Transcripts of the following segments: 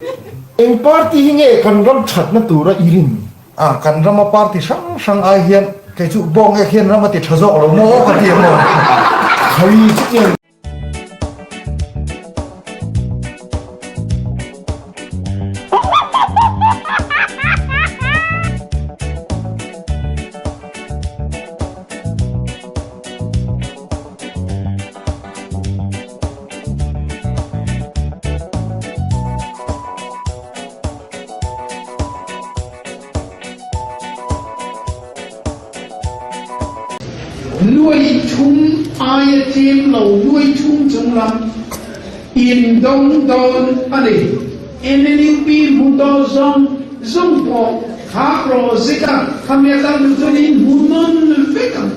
Eng party hi nge kan ram thatna tura i rin? A, kan rama party hrang hrang ai hian kei chu bawng ek hian ram a ti tha zawk lo maw ka ti ang aw. Khai chutiang. Nuai thum aia tlem lo nuai thum chung lam in dawng dawn a ni. NLUP hmu dawn zawng zawng pawh kha project a khami a kal duh chuan in hmu nawn vek ang.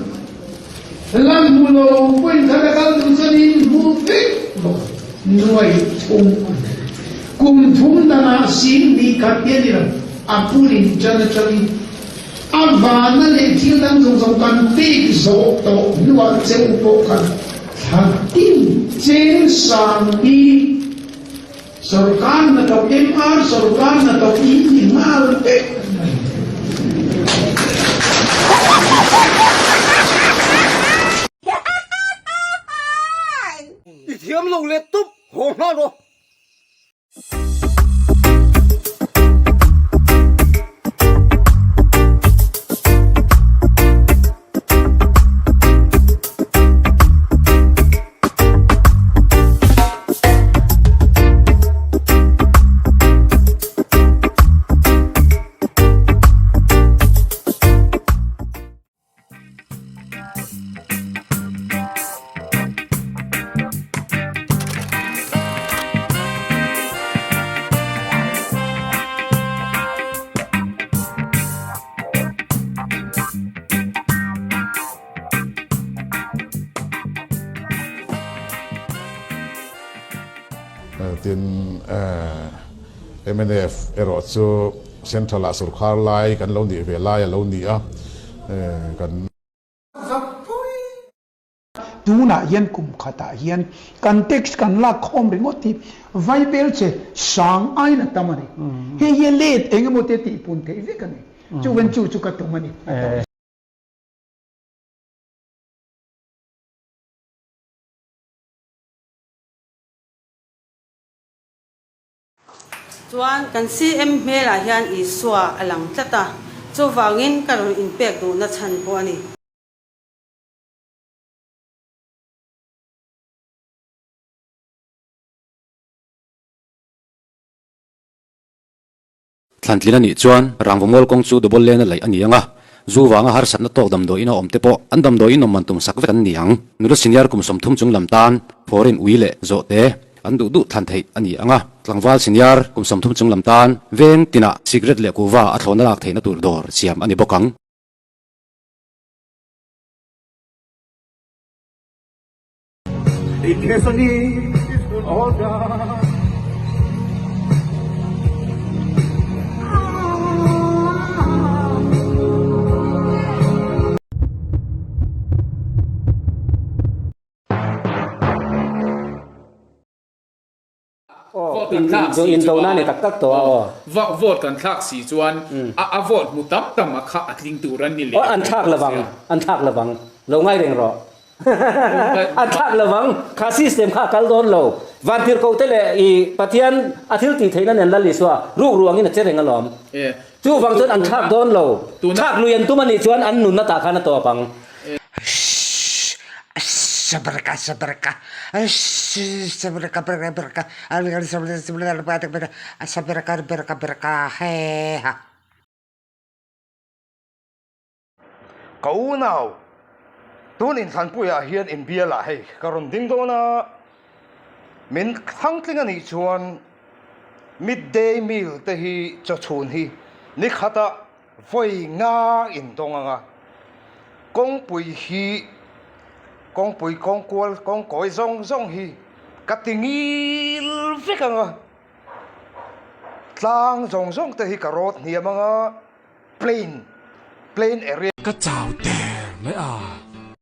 Lan hmu lo pawhin kha ka kal duh chuan in hmu vek bawk nuai thum a ni. Kum thum danah sing hnih khat hi a ni lo, a pulin tan atangin a vana leh thil dang zawng zawng kan pek zawh tawh hnuah cheu pawh khan thla tin cheng sang hi Sorkar hnathawk MR sorkar hnathawk in ni nghal vek mai. I thiam lo leh tup haw nghal rawh. Tin, mnf erawh chu Central ah sorkar lai kan lo nih ve lai a lo ni a, kan. Tunah hian kum khatah hian kan tax kan lak khawm ringawt hi vaibel che sang aiin a tam a ni. Hei hi a let eng emaw te tihpun theih vek a ni. Chuvan chu chu ka tum a ni. Chuan kan CM hmelah hian Isua a lang tlat a, chuvangin ka rawn inpek duhna chhan pawh a ni. Thlantlin a nih chuan rangvamual kawng chu double lane a laih a ni ang a, zu vanga harsatna tawk damdawiin a awm te pawh an damdawiin awm man tum sak vek an ni ang. Nula senior kum 30 chung lam tan foreign ui leh zawhte an duh duh thlan theih a ni ang a, tlangval senior kum 30 chung lam tan veng tinah cigarette leh kuhva a thlawhna lak theihna tur dawr siam a ni bawk ang. Vote kan thlak si chuan vote kan thlak si chuan a vote hmu tam tam a kha a tling tur an ni leh an thlak lovang an thlak lovang lo ngai reng rawh an thlak lovang kha system kha a kal dawn lo vantirhkoh te leh i Pathian a thil tih theihna nen Lal Isua ruk ruangin a che reng alawm chuvang chuan an thlak dawn lo thlak lui an tum anih chuan an nunna tah khan a tawp ang. Ka unau, tun inthlanpuiah hian inbialah hei ka rawn ding dawn a, min thangtling a nih chuan midday meal te hi chawchhun hi ni khatah Vawi nga in dawng ang a, kawngpui hi kawngpui kawngkual kawngkawi zawng zawng hi ka ti ngil vek ang a, tlang zawng zawng te hi ka rawt hniam ang a, plain plain area. Ka chau der mai a.